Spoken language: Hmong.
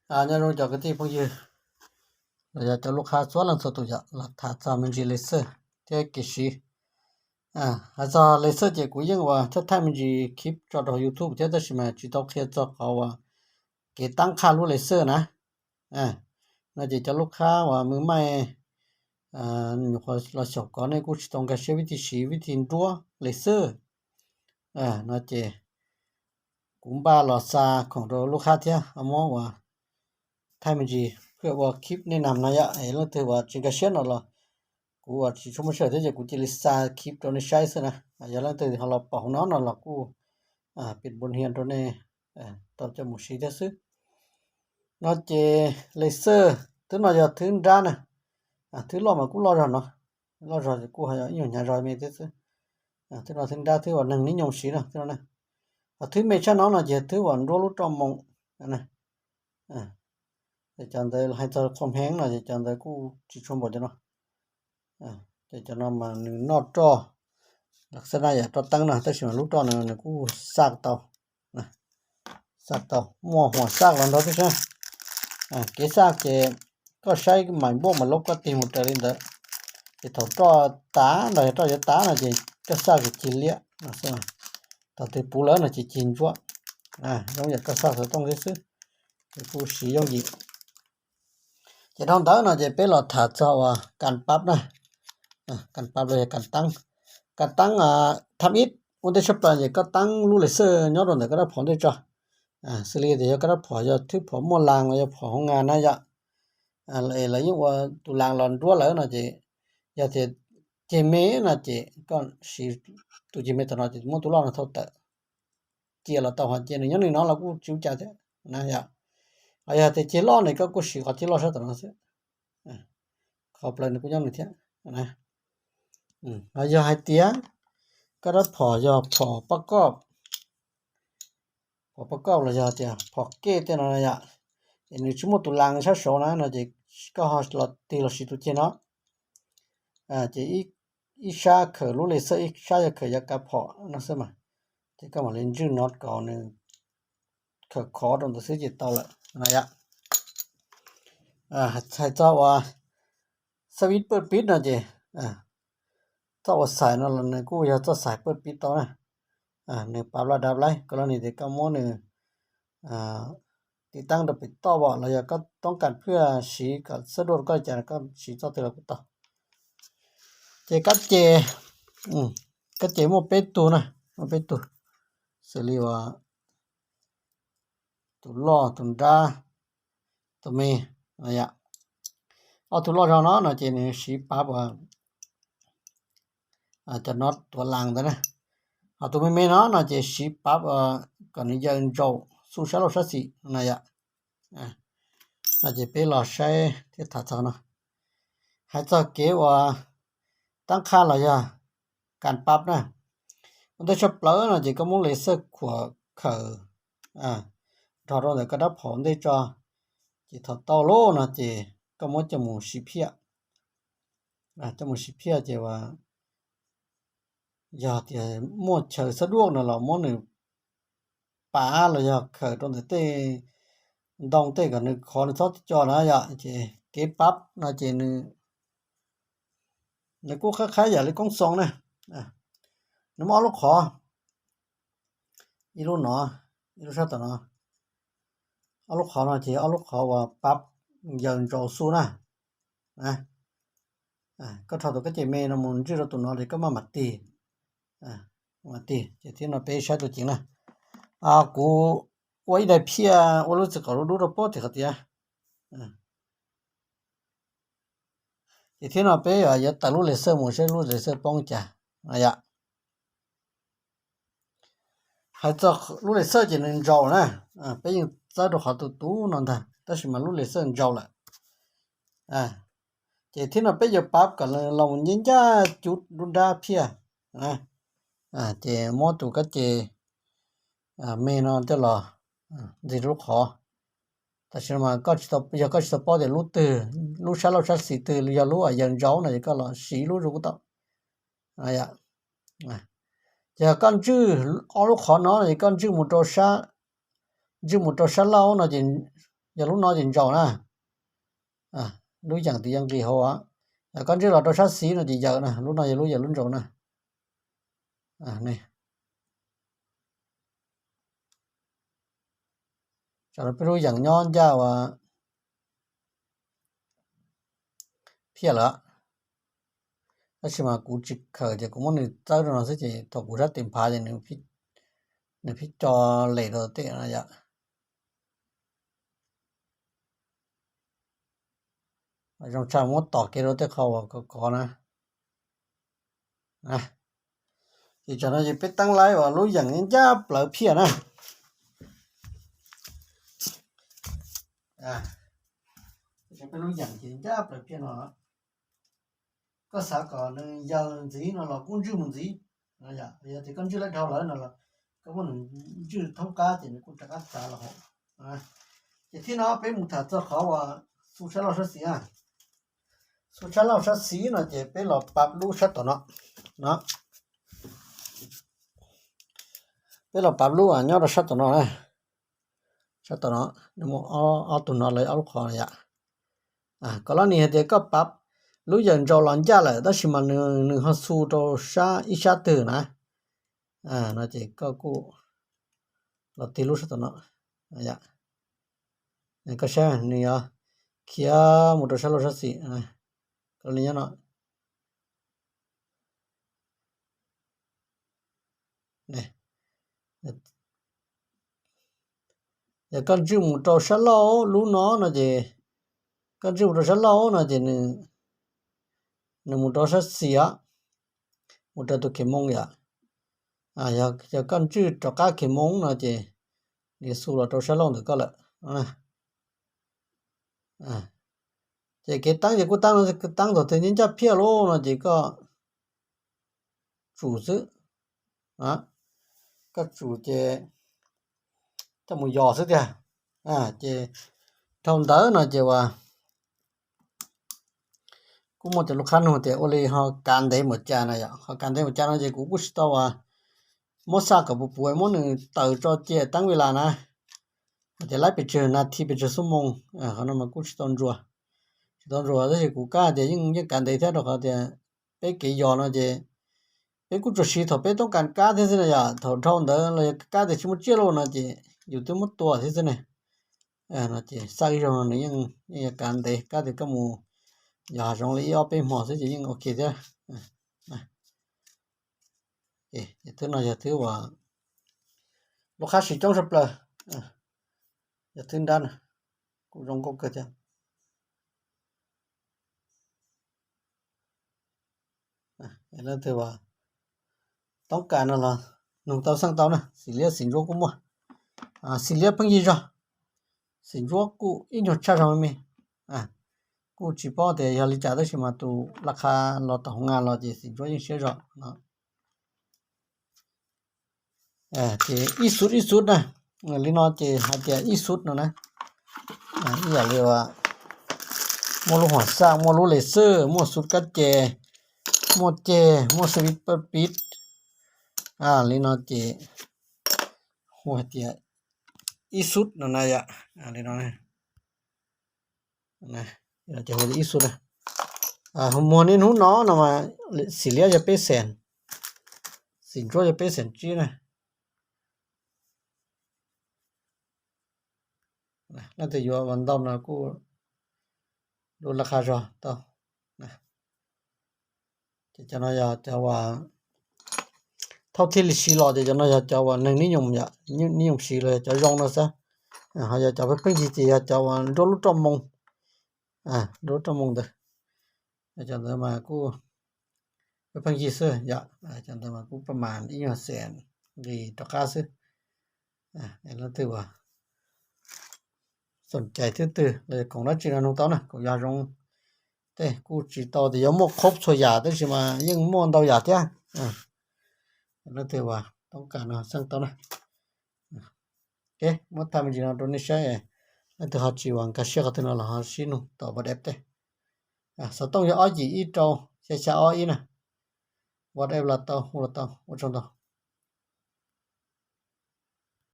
Nyob zoo cov kwv tij phooj ywg los yog cov lub qhab txhua leej txhua tus yom, los tham txog me ntsis laser thiab kev siv. Hais txog laser ces kuv yeej ua thaij thaij me ntsis clip tso rau YouTube thiab tab sis mas tsis tau qhia txog qhov uas kev tab qhaj lub laser na. No ces cov lub qhab uas mws maij nyuam qhuav los xyaum kov nej kuj tsis tau nkag siab vib thi siv vib thi nruab laser. No ces kuv npaj los xa khoom rau lub qhab thiab ho muab uas thaij me ntsis phwj ua clip nej nam no yom. Es leej twg uas tsis nkag siab no los kuv uas tsis tshua muaj sij hawm thiab ces kuv cia li xa clip rau nej saib xwb na. Yog leej twg ho los pom hauv no no los kuj pim npoo hia rau nej tau coj mus siv thiab xwb. No ces laser, thwb no yog thwb nrab na. Thwb loj mas kuj loj zog no, loj zog kuj ho ib nyuag hnyav zog me thiab xwb. Thwb no thwb nrab, thwb uas neeg nib nyoos siv no, thwb no na. Ho thwb me tshaj no no ces thwb uas nruab lub roj moo. Ces cov ntawd hais txog qhua hmeev no ces cov ntawd kuj tsis tshua npaum cov no. Ces cov no mas nws noj roj, xab na yam roj teeb no tab sis mas lub roj no nws kuj xaj tau, xaj tau muaj huam xaj los nrog thiab sab. Kev xaj ces koj saib mais npuaj mas lub koj tig mus raws li ntawd. Ces thaum roj tav los yog roj yuav tav no ces koj xaj ces cig liab no xwb. Thaum twg puv lawm no ces cig ntsuab, zoo yam koj xaj xov tooj thiab xwb. Ces kuj siv yooj yim. Ces dhau ntawd no ces peb los tham txog uas kas pab na. Kas pab los yog kas taab. Kas taab tham ib ua ntej tshaj plaws ces koj taab lub laser nyob rau ntawm koj rab phom ntej tso. Xws li tias yog koj rab phom yog thwb phom muaj las los yog phom hoo nga na yom, es lawv yeej ua tus las los nruab lawm no ces yog tias ceg me no ces koj siv tus ceg me tam no ces muab tus loj no thauj tawm cia los tau, ho cia nws nyob nws no los kuj tsis ua cas thiab na yom. Ho yog tias ceg loj ne koj kuj siv qhov ceg loj sab tom no xwb, qhov plaws nws kuj nyob nws thiab. Ho yog hais tias koj rab phom yog phom pab koj, phom pab koj los yog tias phom kej tej no yom, es nws tsis muaj tus las sab saud na no ces koj ho los tig los siv tus ceg no. Ces ib sab khaws lub laser, ib sab yog khaws yav kav phom no xwb mas, ces koj mam li ntswj no kom nws khaws khov rau ntawd xwb ces tau lawm no yom. Hais txog uas xab vib pawj pib no ces txoj uas xais no los nws kuj yog txoj xais pawj pib tau na. Nws pav laj dav laib, koj los nim tias koj muab nws tiv taab rau pem toj vom los yog koj toob kas phwj siv kom xab duaj rau koj li cas koj siv txoj twg los kuj tau. Ces kab ces, kab ces muaj peb tug na, muaj peb tug, xws li uas tus loj, tus nrab, tus me no yom. Ob tug loj zog no no ces nws siv pab uas cov no tuav las ntawd na. Ho tus me me no no ces siv pab kom nws yaws ntsaus xub sab laug sab xis no yom. No ces peb los saib thiab tham txog no. Hais txog kev uas tab qhaj los yog kas pab na, ua ntej tshaj plaws no ces koj muab laser khuam khawm nrog rau ntawm koj rab phom ntej tso, ces thaum tau lawm no ces koj muab coj mus siv phiaj. Coj mus siv phiaj ces uas yog tias muaj chaw xab duaj no los muab nws pav los yog khawm rau ntawm tej ntoo tej kom nws khov nws txhob co na yom. Ces kev pab no ces nws, nws kuj qab qhab yam li koob xoo na. Nws muaj ob lub qhov, ib lub no, ib lub sab tom no. Ob lub qhov no ces ob lub qhov uas pab yaws ntsaus xub na. Koj rho tus kab ces me no mus ntswj rau tus no ces koj maj mam tig, mam tig. Ces thiab no peb saib tus ceev na. Kuv ua ib daim phiaj ua lub txiv qaum dub dub rau pob tim qhov tiav. Ces thiab no peb yuav tawm lub laser mus saib lub laser poob cas no yom. Hais txog lub laser ces nws ntsaus na, peb yeej txawb rau qhov tus tub no ntag tab sis mas lub laser ntsaus lawm. Ces thiab no peb yuav pab kom los ncaj ncaj cub dub nrab phiaj. Ces muab tus kab ces me no coj los ntxig lub qhov. Tam sim no mas yog koj tsis tau paub tias lub twg, lub sab laug sab xis twg yog lub yaws ntsaus no ces koj los siv lub zoo kuj tau. Ces yog koj ntswj ob lub qhov no ces koj ntswj mus rau sab, ntswj mus rau sab laug no ces Yog lub no ces ntsaum na. Lub yeem twb yeej nqis hauv. Yog koj ntswj los rau sab xis no ces yawm na, lub no yog lub yawm lub ntsaum na. Tsam no peb lub yeem nyob ncaj ua phiaj lawm, tab sis mas kuv tsis khaws ces kuv muab nws txawb rau no xwb ces thaum kuv sab tes nphav ces nws pib co lem rau tej no yom. Zoo tshaj muab tom kev rau tej qho uas kov kov na. Ces tsam no ces peb teeb laib uas lub yeem ncaj plawv phiaj na. Peb lub yeem ces ncaj plawv phiaj no. Koj xav kom nws yawm ntxiv no los kuj ntswj mus ntxiv. Yog tias koj ntswj laib dhau lawm no los koj muab nws ntswj thoob qab ces nws kuj rov qab txav los hauv. Ces thib no peb mus tham txog qhov uas xu sab laug sab xis. Xu sab laug sab xis no ces peb los pab lub sab tom no. No, peb los pab lub nyob rau sab tom no na. Sab tom no, nws muaj ob tug no lawv ob lub qhov no yom. Kom lab nis hais tias koj pab lub yawm ntsaum los ncaj lawm tab sis mas nws ho xu rau sab ib sab twg na, no ces koj kuj los tig lub sab tom no. Koj saib nws yuav khiav mus rau sab laug sab xis. Koj li nyob no. Yog koj ntswj mus rau sab laug lub no no ces, koj ntswj mus rau sab laug no ces nws mus rau sab xis os, mus rau tus khev moo yom. Yog koj ntswj rov qab khev moo no ces nws xu los rau sab laug ntawm koj lawm. Ces kev teeb ces kuj teeb, teeb thaum twg ncaj ncaj phiaj lawm no ces koj tsum xwb. Koj tsum ces coj mus yos xwb tiag. Ces dhau ntawd no ces uas kuj muaj cov lus qab nug tias ua li ho kav ntev npaum cas na yom. Ho kav ntev npaum cas no ces kuv kuj tsis tau uas muab xaj kom puv puv muab nws taws tso cia teeb vi las na, hais tias laib pes tsawg nas this pes tsawg xuab moos. Qhov no mas kuj tsis tau ntsuas, tsis tau ntsuas tab sis kuv kab tias yeej yeej kav ntev thiab rau qhov tias peb kev yos no ces peb kuj tsuas siv thaum peb toob kas kab thiab xwb na yom. Thaum dhau ntawd los yog kab tias tsis muaj tsiaj lawm no ces yus twb muab tua thiab xwb ne. No ces xaj ib zaug no nws yeej yeej yuav kav ntev, kab tias koj mus yos hav zoov li ib ob peb hmo xwb ces yeej ok thiab. Ces thwb no yog thwb uas lub qab siv coob tshaj plaws, yog thwb nrab na, kuj zoo nkauj kawg thiab. Leej twg uas toob kas no los nug tau xeej tau na, xim liab xim ntsuab kuj muaj. Xim liab pheej yig zog, xim ntsuab kuj ib nyuag tshaj zog me me. Kuj tsis paub tias yog li cas tab sis mas tus laj qha los tom hoo nga los ces xim ntsuab yeej siab zog no. Ces ib xub ib xub na, li no ces hais tias ib xub no na, ib yam li muaj lub huam xaj, muaj lub les xwj, muaj xub kab ces, muaj ceg, muaj xwb pib pib. Li no ces hu hais tias ib xub no na yom. Li no ces hu ib xub na. Muag niaj hnub no no mas xim liab yog peb xees, xim ntsuab yog peb xees tsib na. Leej twg yuav ua ntau no kuj lub laj qha zog tau. Ces cov no yog cov uas thauj thiaj li siv los ces cov no yog cov uas neeg niaj, niaj yom siv los yog cov zoo no xwb. Ho yog cov pheej yig ces yog cov uas nruab lub roj moo, nruab lub roj moo ntawd. Cov ntawd mas kuj pheej yig xwb yom. Cov ntawd mas kuj paj mas ib nyuag xees nqis rov qab xwb. Leej twg uas xoom cai thwb twg los koom dab tsi no nug tau na, koom yog zoo tej kuj tsis tau tias yuav muaj qhov txhua yam tab sis mas yeej muaj ntau yam thiab. Leej twg uas toob kas no xeej tau na. Ok, muab thaij me ntsis no rau nej saib, leej twg ho tsis uas nkag siab qhov twg no los ho sib nug tom WhatsApp tej. Xov tooj yog ob yim ib rau xya xya ob ib na. WhatsApp los tau, hu los tau, ua tsaug ntau.